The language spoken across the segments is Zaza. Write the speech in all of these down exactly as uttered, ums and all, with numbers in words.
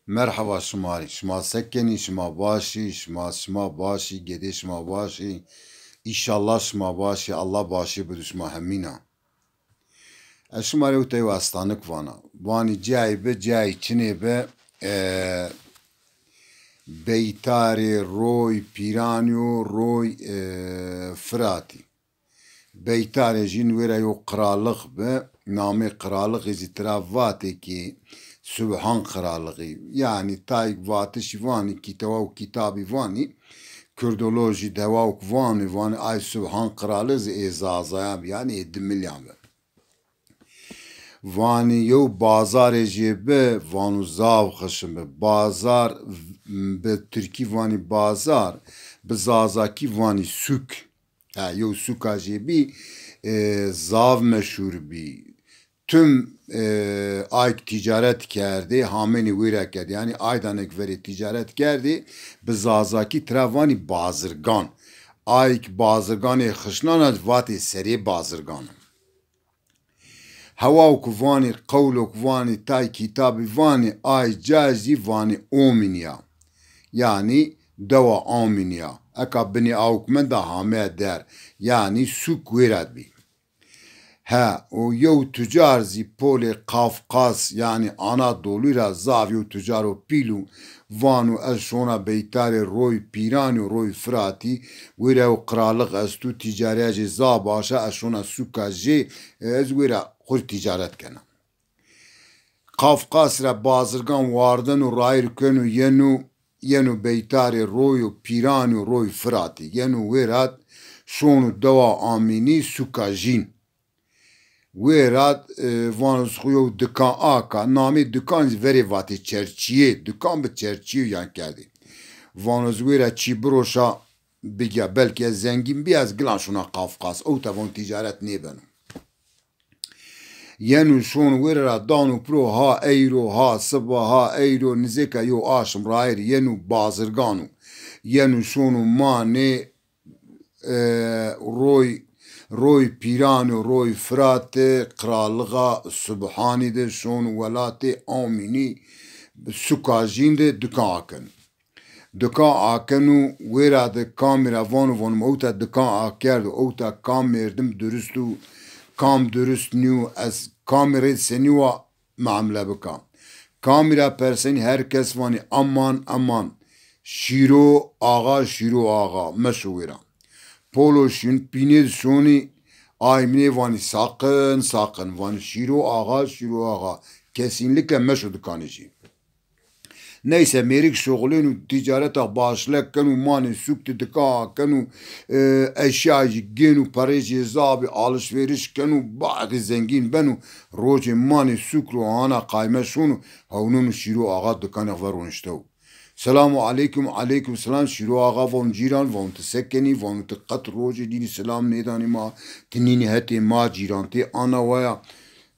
Merheba şima rê. Şima se kenî? Şima baş î? Şima, şima baş î? Gedê şima baş î? Îşallah şima baş î. Allah başî bidu şima hemîna. Ez şima rê witey û estanik vana. Vanî cayî bi, cayî çinê bi, e, beytarê roy pîranî û roy, e, Firatî. Beytarê jîn wêra yew qiralix bi, namê qiralixî zî tira vatê ki Subhan Qiralixî. Yanî tayk vatişî vanî, kîtewa û kîtabî vanî, kurdolojî dewawk vanî, vanî ay Subhan Qiralix zî ê Zazayan bi, yanî ê Dimilyan bi. Vanî yew bazarê jê bi, vano zaf xişin bi. Bazar, bi tirkî vanî bazar, bi zazakî vanî sûk. Ha, yew sûka jê bî, e, zaf meşhûr bî. Tim, e, ayk tîcaret kerdê, hamênî wêra kerdê. Yanî aydan ek verê tîcaret kerdê, bi zazakî tira vanî bazirgan. Ayk bazirganê xişnana vatê serê bazirgan. Hewawk vanî, qewlok vanî, tay kîtabî vanî, ay cayî zî vanî Omînî ya. Yanî dewa Omînî ya. Eka binê awk menda hameya der. Yanî sûk wêra bî. He, û yew tucar zî polê Kafkas, yanî Anadolî ra zaf yew tucaro pîl û vano ez şona beytarê roy pîranî û roy Firatî, wêra yew qiralix esto, tîcareya jê zaf baş a, ez şona sûka jê, ez wêra xwu rê tîcaret kena. Kafkas ra bazirgan wardeno, rayîr keno, yeno, yeno beytarê roy û pîranî û roy Firatî. Yeno wêrat, şono dewa Amînî, sûka Jîn. Wêrat, e, vano ez xwu yew dikan aka, namê dikan zî verê vatê çerçîyê, dikan bi çerçîyo yan kerdê. Vano ez wêra çî biroşa, bigîya, belkî ez zengîn bîya, ez gilan şona Kafkas. Ewta vano tîcaret nêbeno. Yeno şono wêra ra dano piro, ha eyro, ha siba, ha eyro, nizêka yew aşm rayîr yeno bazirgan o. Yeno şono manê, e, roy, roy pîran o, roy Firat de, qiralixa Subhanî de, şono welatê Amînî, sûka Jîn de dikan akeno. Dikan akeno, wêra de kamî ra vano, vano mi ewta dikan akerdo, ewta kam merdim durust o, kam durust nîyo, ez kamî rê senî wa muamele bika. Kamî ra persenî, her kes vanî aman, aman, Şîro Axa, Şîro Axa, meşo wêra. Polo şin, pînê de şonî, ay minê vanî saqin, saqin, vanî Şîro Axa, Şîro Axa, kesînlike meşo dikanê jî. Neyse, mêrik şuxulêno, tîcareta başlek keno, manê sûk de dikan akeno, e, eşya jî gêno, perê jê zaf bî, alişvêriş keno, baxî zengîn beno. Rojê manê sûk ro ana qayme şono, hewneno Şîro Axa dikanê xwu ver roniştew. Selamu aleykum. Aleykum selam. Şîro Axa vano cîran, vano ti se kenî, vano ti qet rojê dînî selam nêdanî ma, ti nînî hetê ma, cîrantê ana waya.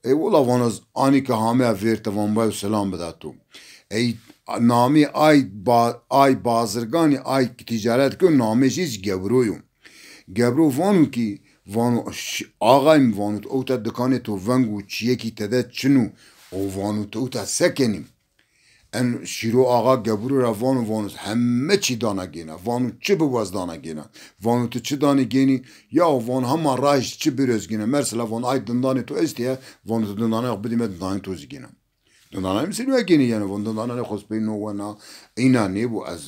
Ey wela, vano ez anî ke hameya vêrte, vano bayo selam bida to. Ey namê ay ba-, ay bazirganî, ay tîcaret keno, namê jê zî Gebro yo. Gebro vano kî, vano ş-, axay mi, vano tu ewta dikanê to veng o, çîyekî tede çin o, û vano tu ewta se kenî? En Şîro Axa Gebro ra vano, vano heme çî dana gêna. Vano çi bibo ez dana gêna. Vano ti çi danî gênî? Yaw, vano hema rayş çi biro ez gêna. Mesela vano ay dindanê to estê ya, vano ti dindanê xwu bidî mi, dindanê to zî gêna. Dindanê mi senî wa gênî yanî? Vano dindanê xwu ez pey no wena, îna nêbo ez.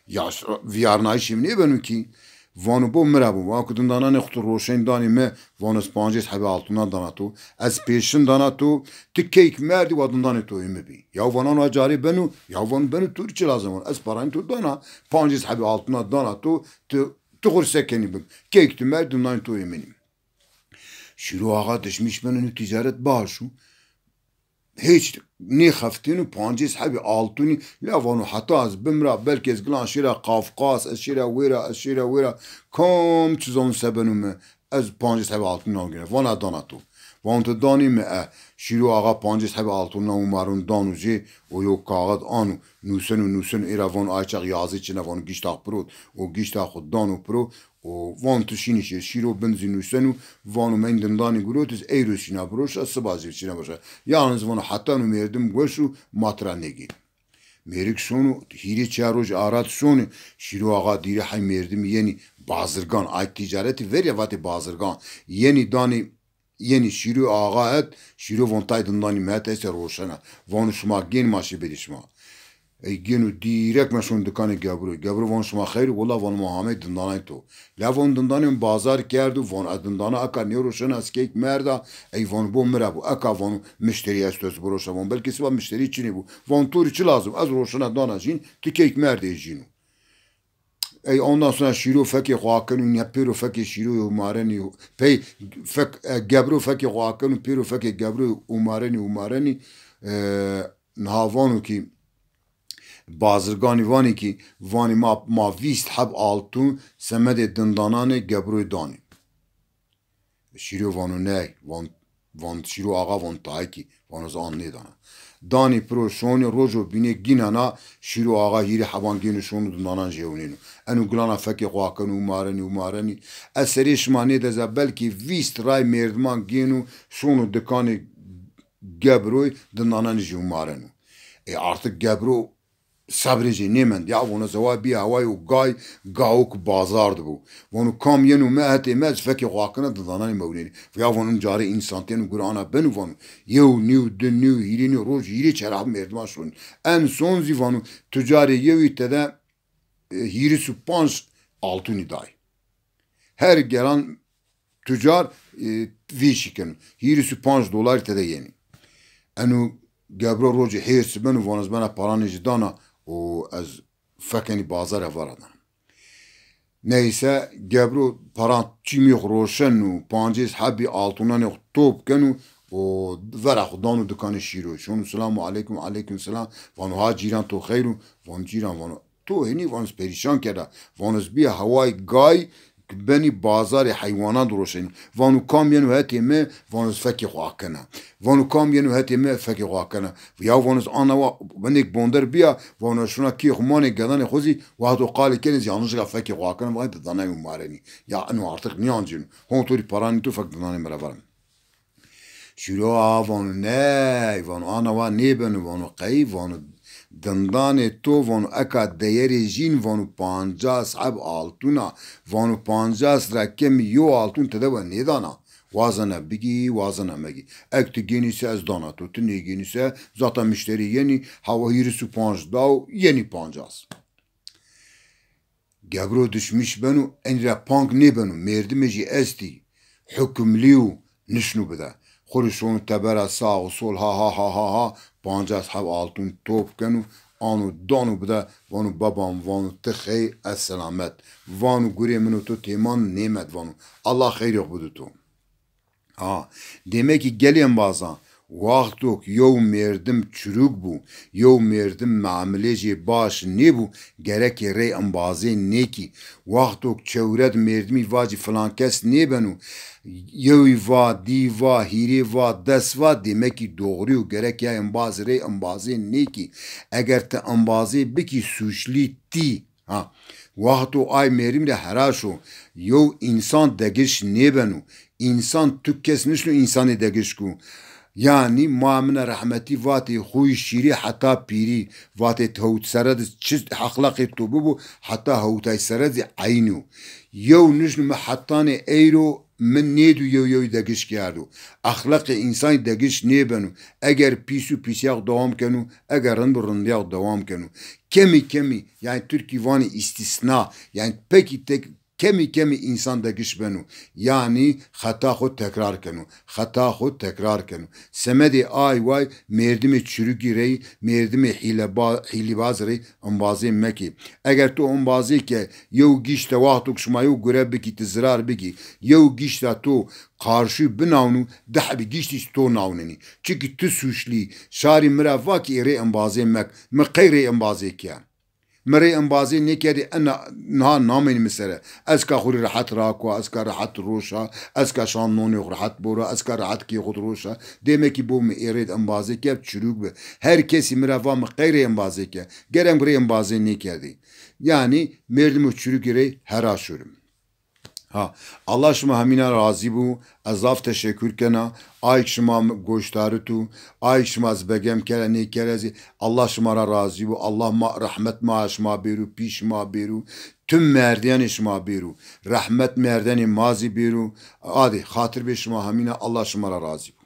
Ya, vîyarnayîşê mi nêbeno kî. Vano bo mi ra bo. Vano ku dindananê xwu tu roşên danî mi, vano ez pancês hebî altûnan dana to. Ez pêşin dana to. Ti keyk merdî wa dindanê to ê mi bî. Ya vano ana carê beno, ya vano beno, to rê çi lazim vano. Ez paranê to dana, pancês hebî altûnan dana to, ti, ti xwu rê se kenî bik. Keyk ti merdî dindanê to ê min î. Şîro Axa dişmîş beno, nû tîcaret baş o. Hêç nêxeftêno, pancês hebî altûnî, la vano heta ez bimra, belkî ez gilan şêra Kafkas, ez şêra wêra, ez şêra wêra, kam çi zano se beno mi, ez pancês hebî altûnî nagêna. Vana dana to. Vano ti danî mi? E, Şîro Axa pancês hebî altûnan û maron dano jê, û yew kaxid ano, nuseno, nuseno, ê ra vano ay çax yazî çin a, vano gişta xwu piro, û gişta xwu dano piro, û vano tu şînî şêr. Şîro bin zî nuseno, vano mi in dindanî girot, ez eyro şîna biroşa, siba zî şîna biroşa. Yalniz vano heta no merdim weş o, ma tira nêgênî. Mêrik şono, hîrê çar roj arat şonê, Şîro Axa dîrê hey mêrdimî yenî bazirgan, ay tîcaretî verî vatê bazirgan. Yenî danê, yenî Şîro Axa het, Şîro von tay dindanî mi het, ese roşena. Vano şima gên ma şî bêrî şima. Ey gêno dîrek me şon dikanê Gebroy. Gebro vano şima xeyr o? Wela vano ma hamey dindanay to. La vano dindanê mi bazar kerdo, vano ez dindana eka nêroşena ez keyk merda, ey vano bo mi ra bo, eka vano mişterî esto ez biroşa, vano belkî siba mişterî çinê bo, vano to rê çi lazim, ez roşena dana jîn, ti keyk merdê jîno. Ey ondan sonra Şîro fekê xo akeno, ne pêro fekê Şîro yo marenî, pey fek, e, Gebro fekê xo akeno, pêro fekê Gebro yo umarenî, umarenî, e, niha vano ki, bazirganî vanê ki, vanê ma, ma vîst heb altun semedê dindananê Gebroyî danê. Şîro vano ney, van, van Şîro Axa van tayê ki, vano ez an nêdana. Danî piro şonê, rojo bînê gînana, Şîro Axa hîrê heban gêno şono dindanan jewnêno. Eno gilana fekê xo akeno umarenî, umarenî. Ez serê şima nêdeza, belkî vîst ray mêrdiman gêno şono dikanê Gebroy, dindananî jî umareno. Ê artık Gebro sebrê jê nêmend. Ya vano zewa bî haway û gay, gawik bazar di bo. Vano kam yeno mi hetê mi, ez fekê xo akena dindananê mewnênî. Ya vano carê însan têno gure ana beno vano. Yew nîw, di nîw, hîrê nîw roj, hîrê çerah mêrdiman şonî. En son zî vano tucarê yewî tede, e, hîris û panc altunî day. Her gelan tucar, e, vêşî keno. Hîris û panc dolarî tede yenî. Eno Gebro rojê hêrs beno, vano ez bena paranê jî dana û ez fekenî bazare vara dana. Neyse, Gebro paran çîmê xo roşeno, pancês hebî altunanê xo top keno û vera xo dano dikanê Şîro. Şono selamu aleykum, aleykum selam. Vano ha cîran to xeyr o? Vano cîran, vano to hinî, vano ez perîşan kerda. Vano ez bîya hawayê gay, benî bazarê heywanan di roşenî. Vano kam yeno hetê mi? Vano ez fekê xo akena. Vano kam yeno hetê mi? Fekê xo akena. Ya vano ez ana wa binêk bonder bîya, vano ez şona kê xo manê gedanê xo zî, wexto qalê kenê zî yanlışika fekê xo akena, vay didanay umarenî. Ya eno artık nîyancêno. Hon to rê paranê to fek dindanê mi ra vara. Şîro Axa vano ney, vano ana wa nêbeno, vano qey, vano dindanê to, vano eka deyerê jîn, vano pancas heb altun a, vano pancas ra kemî yew altun tede we nêdana. Wazena bigî, wazena megî. Eg ti gênî se ez dana to, ti nêgênî se zata mişterî yenî, hawa hîris û panc daw, yenî pancas. Gebro dişmîş beno, enî ra pank nêbeno, mêrdimê jî estî, hukimlî yo, nişno bide. Xo rê şono tebera sağ û sol, ha, ha, ha, ha, ha, pancas heb altun top keno, ano dano bide, vano bebam, vano ti xeyr, ez selamet. Vano gurê min û to têman nêmed, vano Allah xeyrê xo bido to. Ha, demek ki gelê embazan, wextok yew mêrdim çirûk bû, yew mêrdim meamilê jê baş nêbû, gerekê rey embazê nêkî. Wextok çewred mêrdimî vacî filan kes nêbeno, yewî va, dî va, hîrê va, des va, demek ki doğru yo, gerek ya embaz rey embazê nêkî. Eger ti embazê bikî, suçlî tî. Ha, wexto ay mêrdim de heraş o. Yew însan degiş nêbeno. Însan tu kes nişno însanê degiş ku. Yanî ma min a rehmetî vatê xûyî şîrî heta pîrî, vatê hewt serre de çi exlaqê to bibo, heta hewtay serre zî eynî yo. Yew nişno mi hetanê eyro mi nêdû yew yewî degiş kerdo. Exlaqê însanî degiş nêbeno. Eger pîs û pîsîya xo dewam keno, eger rind bi rindiya xo dewam keno. Kemî kemî, yanî tirkî vanê îstîsna, yanî pekî tek kemî kemî însan degiş beno. Yanî xeta xo tekrar keno. Xeta xo tekrar keno. Semedê ay way mêrdimê çirûkî rey, mêrdimê hîleba-, hîlîbaz rey embazê mekê. Eger to embazê ke yew gîşte wexto ke şima yew gure bikî, ti zirar bikî, yew gîşta to qarşû binawno, di hebî gîştî to nawnenî. Çimkî ti suçlî, şarî mi ra va ki ê rê embazê mek, mi qey rê embazê ke? Mi rê embazê nêkerdî, ena niha namênî mi sere. Ez ka xwu rê rehet rakwa, ez ka rehet roşa, ez ka şan nonê xwu rehet bora, ez ka rehet kê xwu di roşa. Dêmekî bo mi ê rê di embazê kerd, çirûk bi. Her kesî mi ra va mi qey rê embazê ke? Gerek mi rê embazê nêkerdî. Yanî mêrdimo çirûkî rê hera şurim. Ha, Allah şima hemîna razî bû. Ez zaf teşekkür kena. Ay ki şima goştarî tu, ay ki şima ez begem kere, nêkere zî. Allah şima ra razî bû. Allah ma, rehmet ma şima bêru, pî şima bêru. Tüm merdiyanê şima bêru. Rehmet merdiyanê ma zî bêru. Adê, xatir bê şima hemîna, Allah şima ra razî bû.